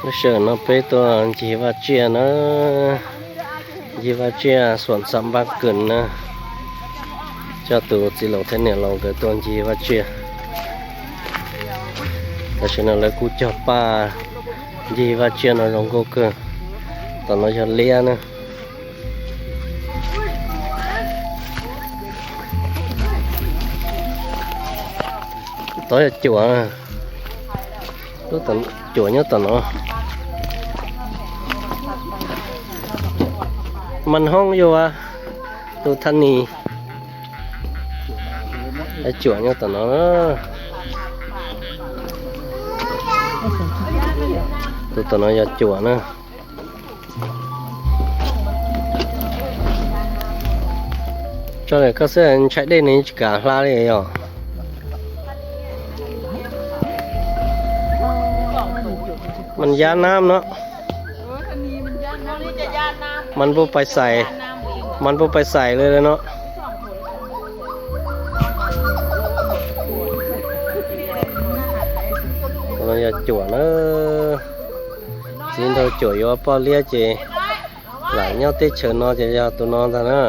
Lub sij hawm no peb tuaj ncig vaj tsiaj na, ncig vaj tsiaj xuam xav npab kws na, coj tus txiv laus thiab niam laus nkawd tuaj ncig vaj tsiaj. Tam sim no lawv kuj cog paj ncig vaj tsiaj no zoo nkauj kawg. Tom no yog liab na. Tod yog cuam, cuam nyob tom no. Mas hoob yuav tus thaj nis, cuam nyob tom no. Tus tom no yog cuam na. Tso lawm koj xwb, ntshai dej nws tsis kam hla li yog. Mas yab nab no, mas npuj pais xais, mas npuj pais xais li no. Tus no yog cuam na. Txiv nraug cuam yuav poj liab ces lam nyob teb chaws no ces yog tus no ntag na.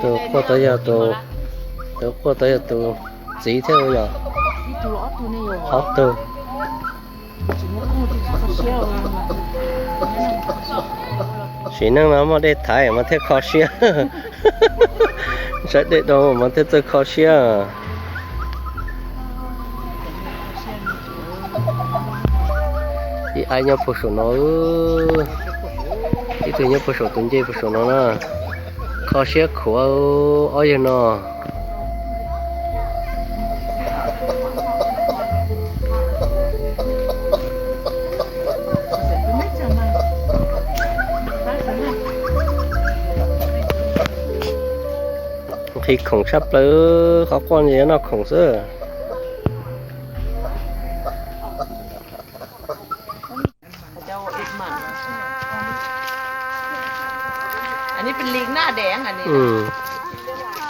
Tus quaj tod yog tus, tus quaj tod yog tus txiv thiab yog ob tug. Sim neej no muaj dej thaiv mas thiaj kho siab. Ntshai dej doo mas thiaj txawj kho siab. Ib aib nyob puag saum no, ib tug nyob puag saum tus ncej puag saum no na. Kho siab khuav ob yawg no. Nqhis khoom tshaj plaws, qhov quaj ntawd noj khoom xwb.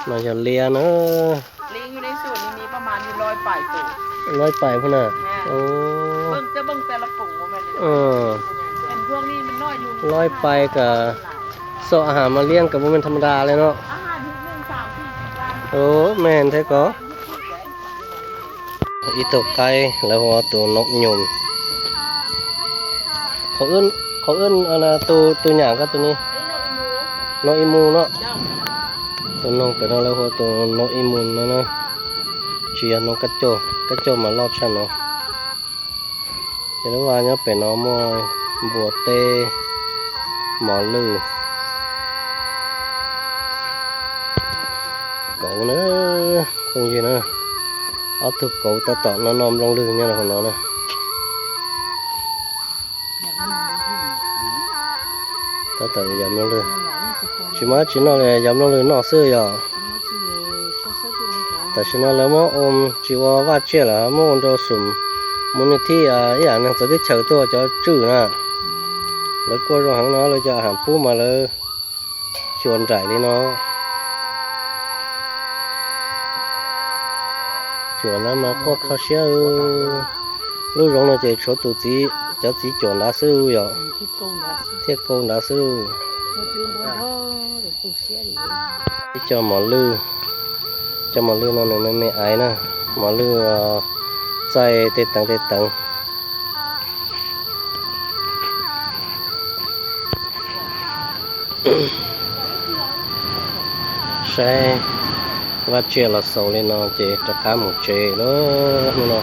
No yog liab na. Loib pais pua na. Loib pais kom xauj a has mas liab kom mus me tham ma da li no. Me nthe ko. Ib tug qaib lawv hu ua tus noom nyum. Qhov wb, tus nyam ko tus ni, noom ib mus no. Tus noog pem no lawv hu ua tus noom ib mus no na. Tsis yog noog kab coj, kab coj mas loj tshaj no. Ces lub vaj nyob pem no muaj npua teb, mos lwj, kauv na, phooj ywg na. Ob tug kauv tab tom noj noj nplooj lwg nyob rau hauv no na. Tab tom yos nplooj lwg, tsis muaj dab tsi noj li, yos nplooj lwg noj xwb yog. Tam sim no lawv muab ua tsis ua vaj tsiaj lawm, muab ua nrau xum mus nws thiaj ib yam neeg txawv teb chaws tuaj cov tswj na. Lawv kuaj zoo heev no, lawv cov a has pub mas lawv xyuas nraim li no. Cuam na mas quaj kho siab. Lub zoov no ces tshuav tus txiv, cov txiv cuam nrad xwb yom, thiaj kau nrad xwb. Ib co mos lwj, cov mos lwj no nws me me aiv na, mos lwj txaij tej teev tej teev. Saib vaj tsiaj los xaus li no ces rov qab mus tsev lawm hnub no.